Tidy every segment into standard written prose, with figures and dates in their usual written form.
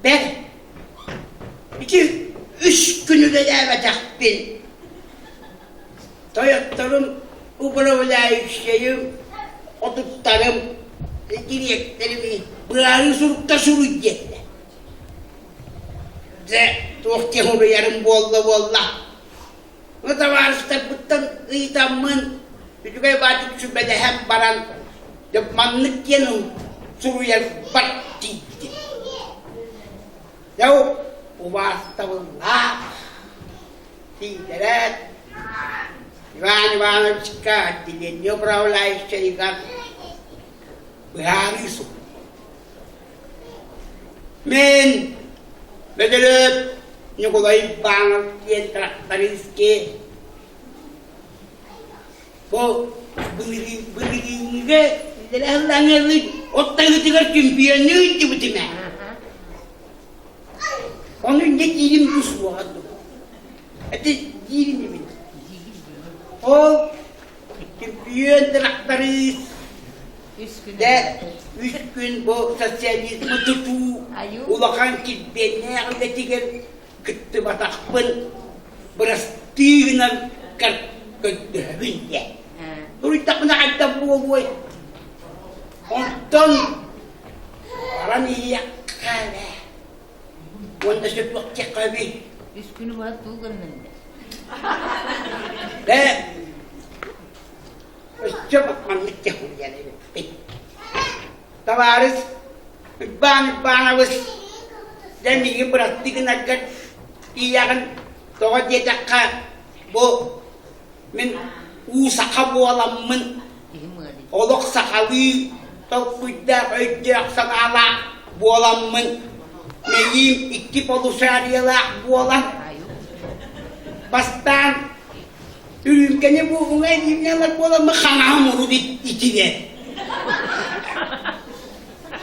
Бэр, ити үс күн үлэлээбэтэхпин. Тойотторум, управляющайым, отуттарым, дириэктэрим быһаарыы сурукта суруй диэтилэр. Дьэ, туох диэн уруйарым буолла-буолла. Ну, табаарыстарбыттан ыйытаммын, үчүгэй баатык сүбэлэһэн баран, дьэ, маннык диэн суруйарбар тиийдим. Дьэ, убаастабыллаах тиийдэрээт, Иван Ивановичка отделение управляющайыгар быһаарыы суруй. Мин Бөдөрөөп Ньукулай Иванов диэн трактористки бу былырыыҥҥыга иллэрэ оттаһыытыгар чемпионныы ыйдыбытым ээ. Ону инньэ диирим дуу суоҕа дуу. Это диирим эбит. Ол чемпион тракторист Дэ үс күн бу социализмы тутуу улахан килбиэннээх үлэтигэр кыттыбатахпын бырастыы гынан көрдөһөбүн диэн. Суруйдахпына хайдах буолуой? Онтон баран иһиэххэ эрэ. Уонна сөпүөхтиэххэ эбий. Үс күнү быһа туу гыннын Дэ Өссө маннык дьаһайан эбиппит. Табаарыс Уйбаан Уйбаанабыс, дьэ миигин бырастыы гынаргар тиийэҕин, тоҕо диэтэххэ, бу мин уу саха буоламмын, олох сахалыы толкуйдаах, өйдөөх санаалаах буоламмын, мэйиим икки полушариялаах буолан, бастаан Үрүүмкэни бу уҥа илиимнэ ылар буоламмын хаҥаһым урут итирэр.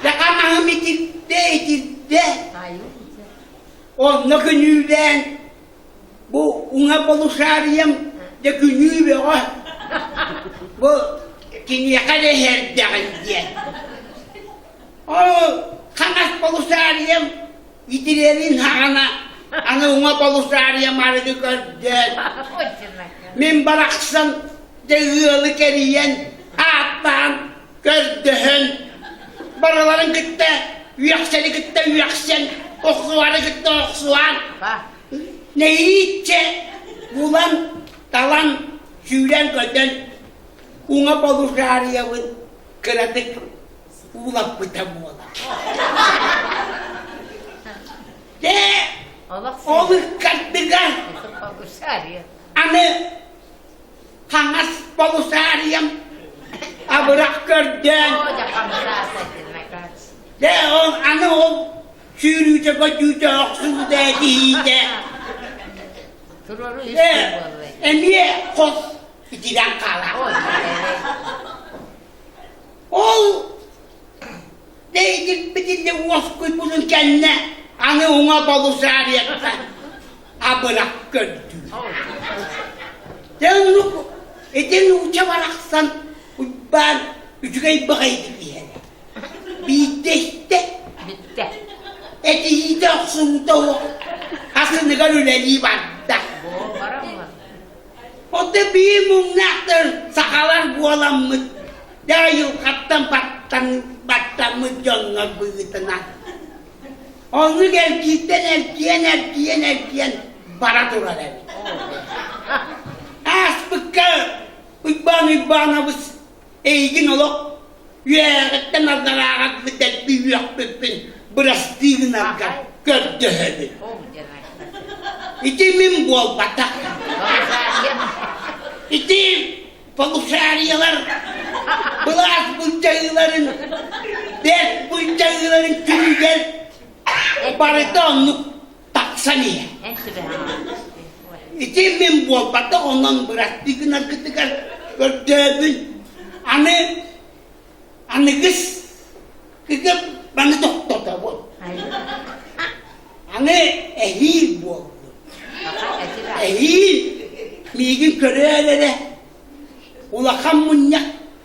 Дьэ хаҥаһым итирдэ, итирдэ. Онно күнүүлээн бу уҥа полушарием дьэ күнүү бөҕө. Бу киниэхэ эрэ иһэрдэҕин диэн. Ол хаҥас полушарием Итирэрин хаҕана аны уҥа полушарием арыгы көрдөөн, мин барахсан дьэ ыалы кэрийэн, ааттаан, көрдөһөн, барыларын кытта үөхсэри кытта үөхсэн, охсуһары кытта охсуһан, нэһииччэ булан, талан, сүүрэн-көтөн, уҥа полушариябын кыратык уулаппыта буолар. Дьэ, ол ыккардыгар аны хаҥас полушарием абырах көрдөөн дьэ ол аны ол сүүрүүтэ көтүүтэ охсуута этиһиитэ эмиэ хос итирэн хаалар Ол дэйдирбитиннэ уоскуйбутун кэннэ аны уҥа полушариетка абырах көрдүүр. Дьэ оннук ити нуучча барахсан Уйбаан үчүгэй баҕайытык иһэрэ. Биирдэ истэ. Бүттэ. Этиһиитэ охсуһуута суох асыныгар үлэлии барда. Оттон биир муҥнаахтар сахалар буоламмыт, дьэ айылҕаттан баттаммыт дьоннор быһыытынан. Оннук эргииртэн эргийэн, эргийэн, эргийэн бара турар эбит. Ааспыкка Уйбаан Уйбаанабыс эйигин олох үөрэҕиттэн алларааҕа дэлби үөхпүппүн бырастыы гынарга көрдөһөбүн. Ити мин буолбатах. Ити полушариялар былаас былдьаһыыларын, бэрт былдьаһыыларын түмүгэр барыта оннук тахсан иһэр. Ити мин буолбатах, онон бырастыы гынаргытыгар көрдөөбүн. Аны аныгыс кыгым маны тохтотобун. Аны эһиил буоллун. Эһиил миигин көрөөр эрэ улахан мунньах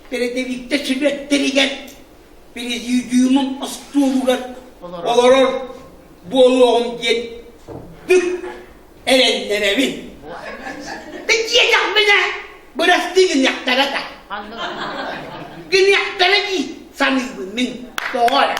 передовиктар сүлүөттэригэр президиумум остуолугар олорор. буолуоҕум диэн бүк эрэннэрэбин. Диэтэхпинэ, бырастыы гыныахтара да. Гыныахтара дии саныыбын мин. Тоҕо эрэ.